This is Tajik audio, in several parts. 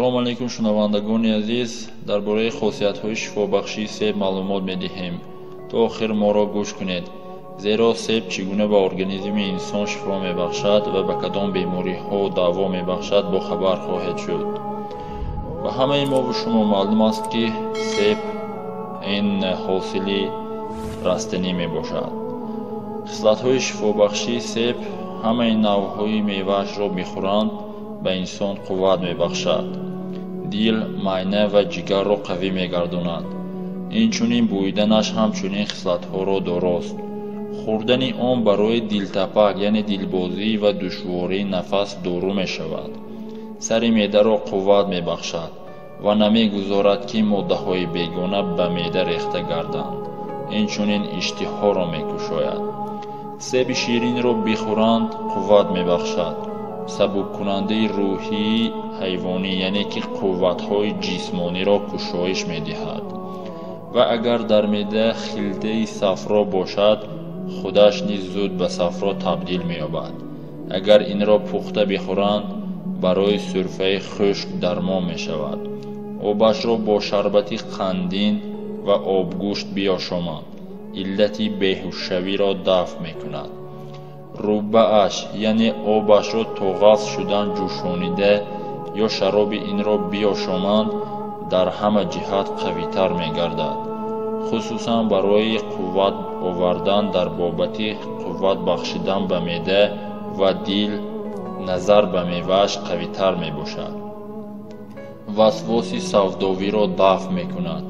Салом алейкум, шунавандагони азиз. Дар бораи хосиятҳои шифобахшии себ маълумот медиҳем. То охир моро гӯш кунед, зеро себ чӣ гуна ба организми инсон шифо мебахшад ва ба кадом бемориҳо даво мебахшад, бохабар хоҳед шуд. Ба ҳамаи мову шумо маълум аст, ки себ ин ҳосили растанӣ мебошад. Хислатҳои шифобахшии себ: ҳамаи навъҳои меваашро мехӯранд, ба инсон қувват мебахшад, дил, майна ва ҷигарро қавӣ мегардонад. Инчунин бӯиданаш ҳам чунин хислатҳоро дорост. Хӯрдани он барои дилтапак, яъне дилбозӣ ва душвории нафас дору мешавад. Сари меъдаро қувват мебахшад ва намегузорад, ки моддаҳои бегона ба меъда рехта гарданд. Инчунин иштиҳоро мекушояд. Себи ширинро бихӯранд, қувват мебахшад. Сабуккунандаи рӯҳии ҳайвонӣ, яъне ки қувватҳои ҷисмониро кушоиш медиҳад. Ва агар дар меъда хилтаи сафро бошад, худаш низ зуд ба сафро табдил меёбад. Агар инро пухта бихӯранд, барои сӯрфаи хушк дармон мешавад. Обашро бо шарбати қандин ва обгӯшт биёшоманд, иллати беҳушшавиро дафъ мекунад. Руббааш, яъне обашро то ғафз шудан ҷӯшонида ё шароби инро биёшоманд, дар ҳама ҷиҳат қавитар мегардад, хусусан барои қувват овардан дар бобати қувват бахшидан ба меъда ва дил назар ба мевааш қавитар мебошад. Васвоси савдовиро дафъ мекунад,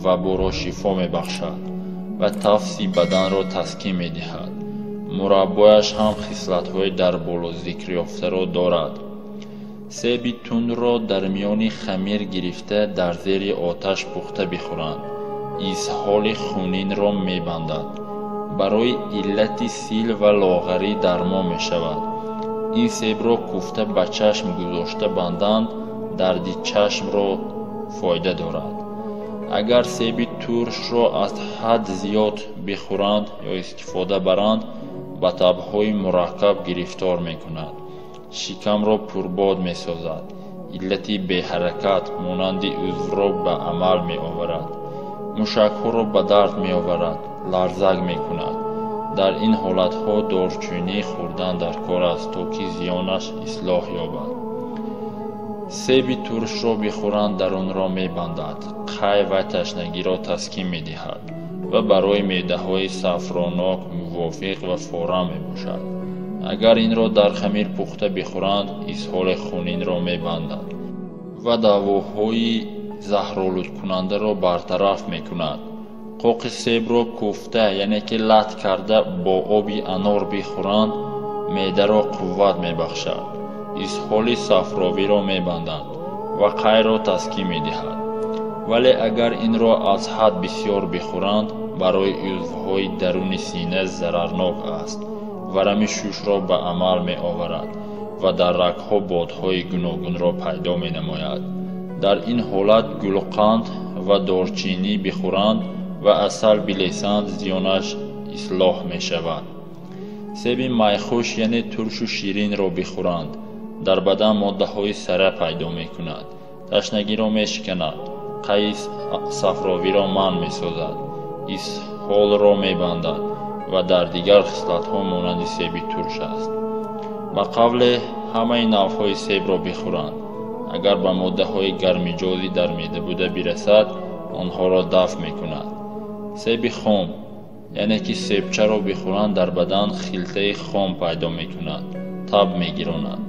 ваборо шифо мебахшад ва тафси баданро таскин медиҳад. Мураббояш ҳам хислатҳои дар боло зикрёфтаро дорад. Себи тундро дар миёни хамир гирифта дар зери оташ пухта бихӯранд, изҳоли хунинро мебандад. Барои иллати сил ва лоғарӣ дармон мешавад. Ин себро куфта ба чашм гузошта банданд, дарди чашмро фоида дорад. Агар себи туршро аз ҳад зиёд бихӯранд ё истифода баранд, ба табҳои мураккаб гирифтор мекунад, шикамро пурбод месозад, иллати беҳаракат монанди узвро ба амал меоварад, мушакҳоро ба дард меоварад, ларзак мекунад. Дар ин ҳолатҳо дорчӯнӣ хӯрдан дар кор аст, то ки зиёнаш ислоҳ ёбад. Себи туршро бихӯранд, дарунро мебандад, қай ва ташнагиро таскин медиҳад ва барои меъдаҳои сафронок мувофиқ ва форам мебошад. Агар инро дар хамир пухта бихӯранд, изҳоли хунинро мебандад ва давоҳои заҳролудкунандаро бартараф мекунад. Қоқи себро куфта, яъне ки лат карда бо оби анор бихӯранд, меъдаро қувват мебахшад, изҳоли сафровиро мебандад ва қайро таскин медиҳад. Вале агар инро аз ҳад бисёр бихӯранд, барои узвҳои даруни сина зарарнок аст, варами шушро ба амал меоварад ва дар рагҳо бодҳои гуногунро пайдо менамояд. Дар ин ҳолат гулқанд ва дорчинӣ бихӯранд ва асал билесанд, зиёнаш ислоҳ мешавад. Себи майхӯш, яъне туршу ширинро бихӯранд, дар бадан моддаҳои сара пайдо мекунад, ташнагиро мешиканад, қайи сафровиро манъ месозад, изҳолро мебандад ва дар дигар хислатҳо монанди себи турш аст. Ба қавле, ҳамаи навъҳои себро бихӯранд, агар ба моддаҳои гармиҷозӣ дар меъда буда бирасад, онҳоро дафъ мекунад. Себи хом, яъне ки себчаро бихӯранд, дар бадан хилтаи хом пайдо мекунад, таб мегиронад.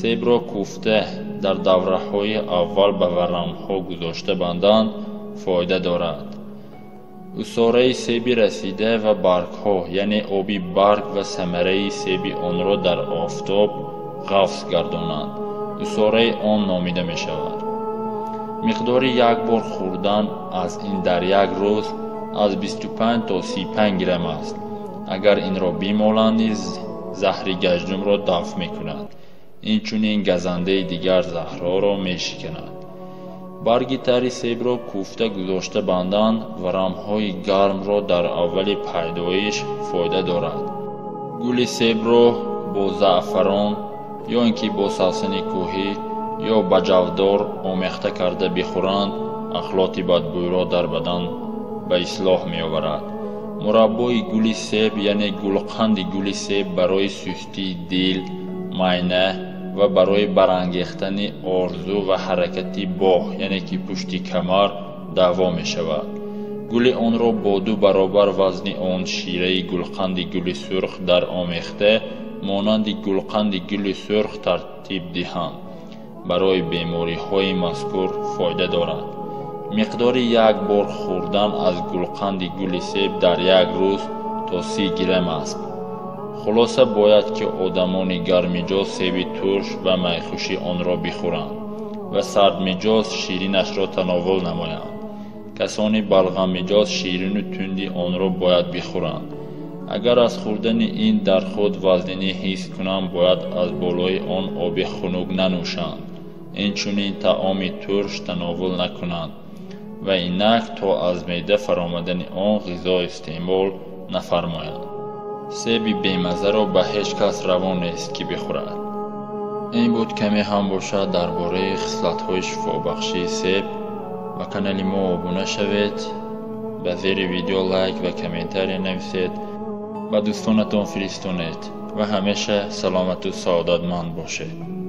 Себро куфта дар давраҳои аввал ба варамҳо гузошта банданд, фоида дорад. Усораи себи расида ва баргҳо, яъне оби барг ва самараи себи онро дар офтоб ғафз гардонанд, усораи он номида мешавад. Миқдори як бор хӯрдан аз ин дар як рӯз аз 25 то 35 грамм аст. Агар инро бимоланд низ заҳри гаҷдумро дафъ мекунад. Инчунин газандаи дигар заҳрҳоро мешиканад. Барги тари себро куфта гузошта банданд, варамҳои гармро дар аввали пайдоиш фоида дорад. Гули себро бо заъфарон ё ин ки бо савсани кӯҳӣ ё ба ҷавдор омехта карда бихӯранд, ахлоти бадбӯйро дар бадан ба ислоҳ меоварад. Мураббои гули себ, яъне гулқанди гули себ, барои сустии дил, майна ва барои барангехтани орзу ва ҳаракати боғ, яъне ки пушти камар, даъво мешавад. Гули онро бо 2 баробар вазни он шираи гулқанди гули сурх дар омехта монанди гулқанди гули сурх тартиб диҳанд, барои бемориҳои мазкур фоида дорад. Миқдори як бор хӯрдан аз гулқанди гули себ дар як рӯз то 30 грамм аст. Хулоса, бояд ки одамони гармиҷоз себи турш ва майхӯши онро бихӯранд ва сардмиҷоз ширинашро тановул намоянд. Касони балғаммиҷоз ширину тунди онро бояд бихӯранд. Агар аз хӯрдани ин дар худ вазнинӣ ҳис кунанд, бояд аз болои он оби хунук нанӯшанд. Инчунин таоми турш тановул накунанд ва инак то аз меъда фаромадани он ғизо истеъмол нафармоянд. Себи бемаззаро ба ҳеҷ кас раво нест, ки бихӯрад. Ин буд каме ҳам бошад дар бораи хислатҳои шифобахшии себ. Ба канали мо обуна шавед, ба зери видео лайк ва комментария нависед, ба дӯстонатон фиристонед ва ҳамеша саломату саодатманд бошед.